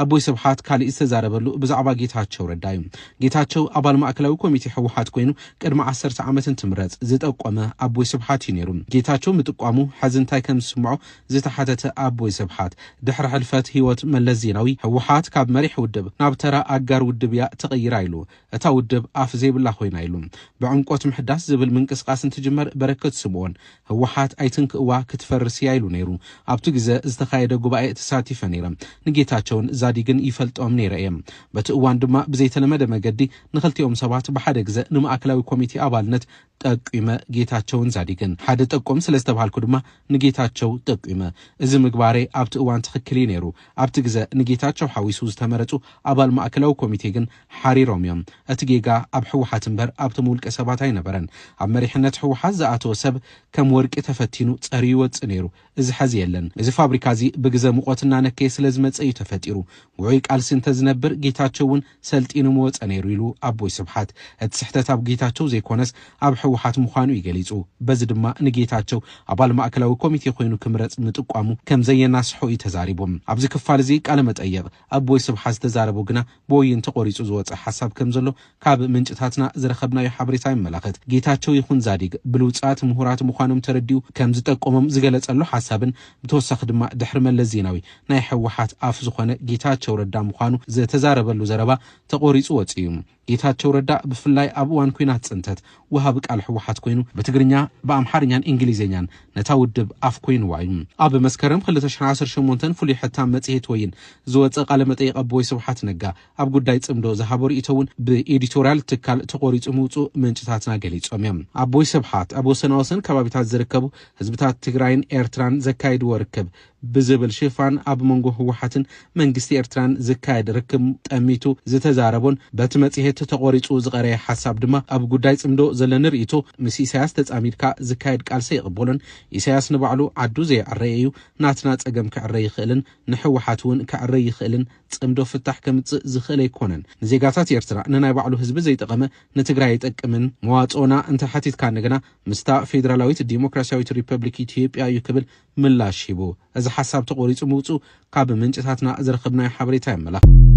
ኣቦይ ስብሓት ካሊእ ዝተዛረበሉ ብዛዕባ ጌታቸው ረዳ እዩ። ጌታቸው ኣባል ማእከላዊ ኮሚቴ ህወሓት ኮይኑ ቅድሚ ዓሰርተ ዓመት እንትምረፅ ዝጠቆመ ኣቦይ ስብሓት እዩ ነይሩ። ጌታቸው ምጥቋሙ ሐዚ እንታይ ከም ዝስምዖ ዝተሓተተ ኣቦይ ስብሓት፣ ድሕሪ ሕልፈት ህይወት መለስ ዜናዊ ህወሓት ካብ መሪሕ ውድብ ናብ ተራ ኣጋር ውድብ እያ ተቐይራ ኢሉ። እታ ውድብ ኣፍ ዘይብላ ኮይና ኢሉ። ብዕምቆት ምሕዳስ ዝብል ምንቅስቃስ እንትጅመር በረከት ስምኦን ህወሓት ኣይትንክእዋ ክትፈርስ እያ ኢሉ ነይሩ። ኣብቲ ግዘ ዝተኻየደ ጉባኤ ተሳቲፈ ነይረ። ንጌታቸውን ዛዲግን ይፈልጦም ነይረ እየ። በቲ እዋን ድማ ብዘይተለመደ መገዲ ንክልቲኦም ሰባት ብሓደ ግዘ ንማእከላዊ ኮሚቴ ኣባልነት ጠቂመ ጌታቸውን ዛዲግን። ሓደ ጠቁም ስለ ዝተባሃልኩ ድማ ንጌታቸው ጠቂመ። እዚ ምግባሬ ኣብቲ እዋን ትኽክል እዩ ነይሩ። ኣብቲ ግዘ ንጌታቸው ሓዊሱ ዝተመረፁ ኣባል ማእከላዊ ኮሚቴ ግን ሓሪሮም እዮም። እቲ ጌጋ ኣብ ህወሓት እምበር ኣብቶም ውልቀ ሰባት ኣይነበረን። ኣብ መሪሕነት ህወሓት ዝኣተወ ሰብ ከም ወርቂ ተፈቲኑ ፀርዩ ይወፅእ ነይሩ። እዚ ሐዚ የለን። እዚ ፋብሪካ እዚ ብግዘ ሙቐት እናነከየ ስለ ዝመፀ እዩ ተፈጢሩ። ውዑይ ቃልሲ እንተዝነብር ጌታቸው እውን ሰልጢኑ ምወፀ ነይሩ ኢሉ ኣቦይ ስብሓት። እቲ ስሕተት ኣብ ጌታቸው ዘይኮነስ ኣብ ህወሓት ምዃኑ እዩ ገሊፁ። በዚ ድማ ንጌታቸው ኣባል ማእከላዊ ኮሚቴ ኮይኑ ክምረፅ ምጥቋሙ ከም ዘየናስሖ እዩ ተዛሪቡ። ኣብዚ ክፋል እዚ ቃለ መጠይቕ ኣቦይ ስብሓት ዝተዛረቦ ግና ብወይን ተቖሪፁ ዝወፀ ሓሳብ ከም ዘሎ ካብ ምንጭታትና ዝረኸብናዮ ሓበሬታ የመላኽት። ጌታቸው ይኹን ዛዲግ ብልውፃት ምሁራት ምዃኖም ተረዲኡ ከም ዝጠቆሞም ዝገለፀሉ ሓሳብን ብተወሳኺ ድማ ድሕሪ መለስ ዜናዊ ናይ ህወሓት ኣፍ ዝኾነ ጌታቸው ረዳ ምዃኑ ዝተዛረበሉ ዘረባ ተቖሪፁ ወፂኡ እዩ። ጌታቸው ረዳ ብፍላይ ኣብ እዋን ኲናት ፅንተት ወሃቢ ቃል ህወሓት ኮይኑ ብትግርኛ ብኣምሓርኛን እንግሊዝኛን ነታ ውድብ ኣፍ ኮይንዋ እዩ። ኣብ መስከረም ክልተ ሽሕን ዓሰርተ ሸሞንተን ፍሉይ ሕታም መፅሄት ወይን ዝወፀ ቃለ መጠይቕ ኣቦይ ስብሓት ነጋ ኣብ ጉዳይ ፅምዶ ዝሃቦ ርእይቶ እውን ብኤዲቶርያል ትካል ተቖሪፁ ምውፅኡ ምንጭታትና ገሊፆም እዮም። ኣቦይ ስብሓት ኣብ ወሰናወሰን ከባቢታት ዝርከቡ ህዝብታት ትግራይን ኤርትራን ዘካይድዎ ርክብ ብዝብል ሽፋን ኣብ መንጎ ህወሓትን መንግስቲ ኤርትራን ዝካየድ ርክብ ጠሚቱ ዝተዛረቦን በቲ መጽሔት ተቖሪጹ ዝቐረየ ሓሳብ ድማ ኣብ ጉዳይ ጽምዶ ዘለኒ ርእይቶ ምስ ኢሳያስ ተጻሚድካ ዝካየድ ቃልሲ ኣይቕበሎን። ኢሳያስ ንባዕሉ ዓዱ ዘይዕረየ እዩ። ናትና ጸገም ክዕረ ይኽእልን ንህወሓት እውን ክዕረ ይኽእልን ጽምዶ ፍታሕ ከምጽእ ዝኽእል ኣይኮነን። ንዜጋታት ኤርትራ ንናይ ባዕሉ ህዝቢ ዘይጠቐመ ንትግራይ ኣይጠቅምን። መዋጽኦና እንተ ሓቲትካ እንደገና ምስታ ፌደራላዊት ዲሞክራሲያዊት ሪፐብሊክ ኢትዮጵያ እዩ ክብል ምላሽ ሂቡ። እዚ ሓሳብ ተቖሪጹ ምውጽኡ ካብ ምንጭታትና ዝረኸብናዮ ሓበሬታ የመላኽት።